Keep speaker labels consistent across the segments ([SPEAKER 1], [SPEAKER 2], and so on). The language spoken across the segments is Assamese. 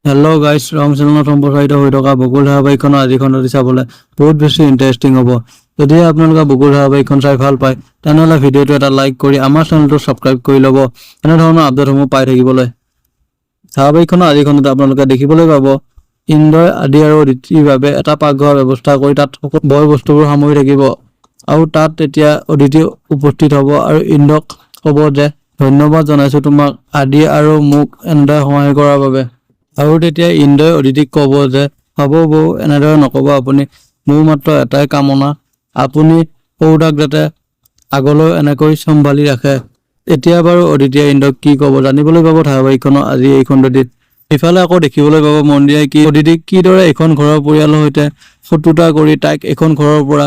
[SPEAKER 1] হেল্ল' গাইছ, ৰং চেনেলত সম্প্ৰচাৰিত হৈ থকা বকুল ধাৰাবাহিকখনৰ আজিৰ খণ্ডটি চাবলৈ বহুত বেছি ইণ্টাৰেষ্টিং হ'ব। যদিহে আপোনালোকে বকুল ধাৰাবাহিকখন চাই ভাল পায়, তেনেহ'লে ভিডিঅ'টো এটা লাইক কৰি আমাৰ চেনেলটো ছাবস্ক্ৰাইব কৰি ল'ব এনেধৰণৰ আপডেটসমূহ পাই থাকিবলৈ। ধাৰাবাহিকখনৰ আজিৰ খণ্ডত আপোনালোকে দেখিবলৈ পাব, ইন্দ্ৰই আদি আৰু অদিতিৰ বাবে এটা পাকঘৰৰ ব্যৱস্থা কৰি তাত সকলো বয় বস্তুবোৰ সামৰি থাকিব আৰু তাত তেতিয়া অদিতি উপস্থিত হ'ব আৰু ইন্দ্ৰক ক'ব যে ধন্যবাদ জনাইছো তোমাক আদি আৰু মোক এনেদৰে সহায় কৰাৰ বাবে। আৰু তেতিয়া ইন্দ্ৰই অদিতিক ক'ব যে হ'ব বৌ, এনেদৰে নক'ব আপুনি। মোৰ মাত্ৰ এটাই কামনা, আপুনি সৰুদাক যাতে আগলৈ এনেকৈ চম্ভালি ৰাখে। এতিয়া বাৰু অদিতিয়ে ইন্দ্ৰক কি ক'ব, জানিবলৈ পাব ধাৰাবাহিকখনৰ আজি এই খণ্ডটিত। ইফালে আকৌ দেখিবলৈ পাব, মন্দিৰাই কি অদিতিক কিদৰে এইখন ঘৰৰ পৰিয়ালৰ সৈতে শত্ৰুতা কৰি তাইক এইখন ঘৰৰ পৰা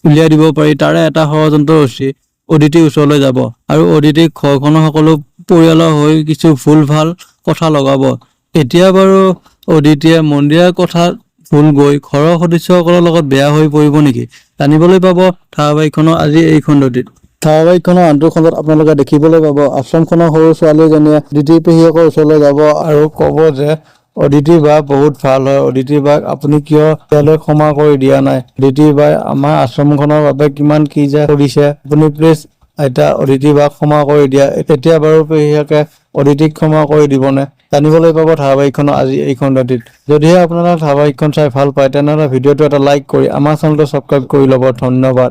[SPEAKER 1] উলিয়াই দিব পাৰি, তাৰে এটা ষড়যন্ত্ৰ ৰচি অদিতিৰ ওচৰলৈ যাব আৰু অদিতিক ঘৰখনৰ সকলো পৰিয়ালৰ হৈ কিছু ভুল ভাল কথা লগাব। এতিয়া বাৰু অদিতিয়ে মন্দিৰাৰ কথাত ভুল গৈ ঘৰৰ সদস্যসকলৰ লগত বেয়া হৈ পৰিব নেকি, জানিবলৈ পাব ধাৰাবাহিকখনৰ আজি এই খণ্ডটিত। ধাৰাবাহিকখনৰ আনটো খণ্ডত আপোনালোকে দেখিবলৈ পাব, আশ্ৰমখনৰ সৰু ছোৱালীজনীয়ে অদিতিৰ পেহীয়েকৰ ওচৰলৈ যাব আৰু ক'ব যে অদিতি বা বহুত ভাল হয়। অদিতি বাক আপুনি কিয় এতিয়ালৈ ক্ষমা কৰি দিয়া নাই? অদিতি বাই আমাৰ আশ্ৰমখনৰ বাবে কিমান কি যে কৰিছে। আপুনি প্লিজ আইতা, অদিতি বাক ক্ষমা কৰি দিয়া। এতিয়া বাৰু পেহীয়েকে অদিতিক ক্ষমা কৰি দিবনে, জানিবলৈ পাব ধাৰাবাহিকখনৰ আজি এই খণ্ডটিত। যদিহে আপোনালোকে ধাৰাবাহিকখন চাই ভাল পায়, তেনেহ'লে ভিডিঅ'টো এটা লাইক কৰি আমাৰ চেনেলটো ছাবস্ক্ৰাইব কৰি ল'ব। ধন্যবাদ।